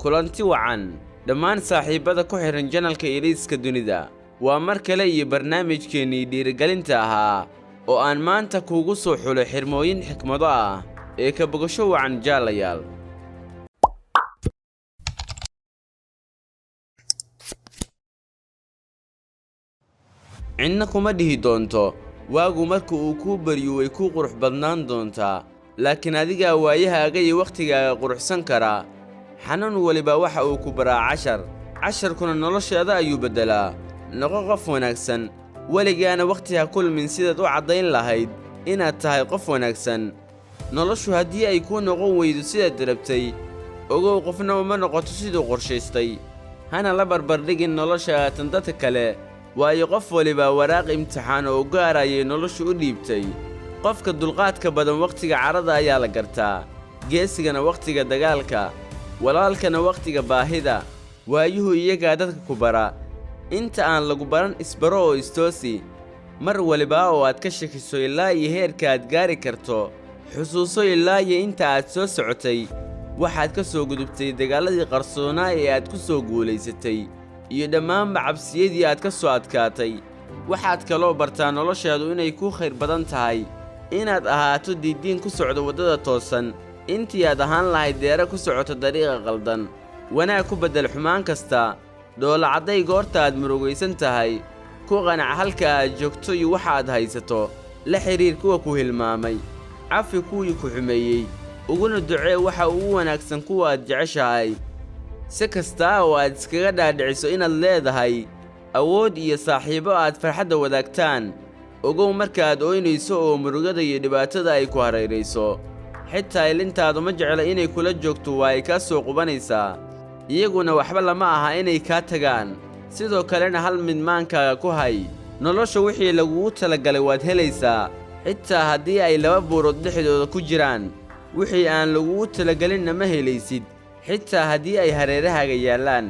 Kulanti wacan dhammaan saaxiibbada ku xidhan channelka Ilayska Dunida. Waa mar kale iyo barnaamijkeennii dhiirigelinta ahaa oo aan maanta kuugu soo xulay xirmooyin xikmado ah ee ka bogasho wacan, jaalayaal. Cidna kuma dhihi doonto waagu marka uu kuu baryo way kuu qurux badnaan doontaa, laakiin adigaa waayahaaga iyo wakhtigaaga quruxsan karaa. Xanuun waliba waxa uu ku baraa cashar, casharkuna noloshaada ayuu beddelaa. Noqo qof wanaagsan weligaana, wakhti ha kulmin sidaad u caddayn lahayd inaad tahay qof wanaagsan. Noloshu haddii ay kuu noqon weydo sidaad rabtay, ogow, qofna uma noqoto siduu qorshaystay. Hana la barbardhigin nolosha tan dadka kale, waayo qof waliba waraaq imtixaan oo gaar ayay noloshu u dhiibtay. Qofka dulqaadka badan wakhtiga carada ayaa la gartaa, geesigana wakhtiga dagaalka, walaalkana wakhtiga baahida. Waayuhu iyagaa dadka ku bara. Inta aan lagu baran, isbaro oo istoosi. Mar waliba oo aad ka shakiso ilaa iyo heerka aad gaari karto, xusuuso ilaa iyo inta aad soo socotay, waxaad ka soo gudubtay, dagaalladii qarsoonaa ee aad ku soo guulaysatay, iyo dhammaanba cabsiyadii aad ka soo adkaatay. Waxaad kaloo bartaa noloshaadu inay ku khayr badan tahay inaad ahaato diidiin ku socdo waddada toosan intii aad ahaan lahayd deere ku socoto dariiqa qaldan. Wanaag ku beddel xumaan kasta. Dhoola cadday goorta aad murugaysan tahay. Ku qanac halka aad joogto iyo waxa aad haysato. La xidhiir kuwa ku hilmaamay, cafi kuwii ku xumeeyey, uguna ducee waxa ugu wanaagsan kuwa aad jeceshahay. Si kasta oo aad iskaga dhaadhiciso inaad leedahay awood iyo saaxiibo aad farxadda wadaagtaan, ogow, markaaad ooynayso oo murugada iyo dhibaatada ay ku hareerayso, xitaa ilintaadu ma jecla inay kula joogto, waa ay kaa soo qubanaysaa. Iyaguna waxba lama aha inay kaa tagaan. Sidoo kalena hal mid maankaaga ku hay: nolosha wixii lagugu talagalay waad helaysaa, xitaa haddii ay laba buurood dhexdooda ku jiraan. Wixii aan lagugu talagelinna ma helaysid, xitaa haddii ay hareerahaaga yaallaan.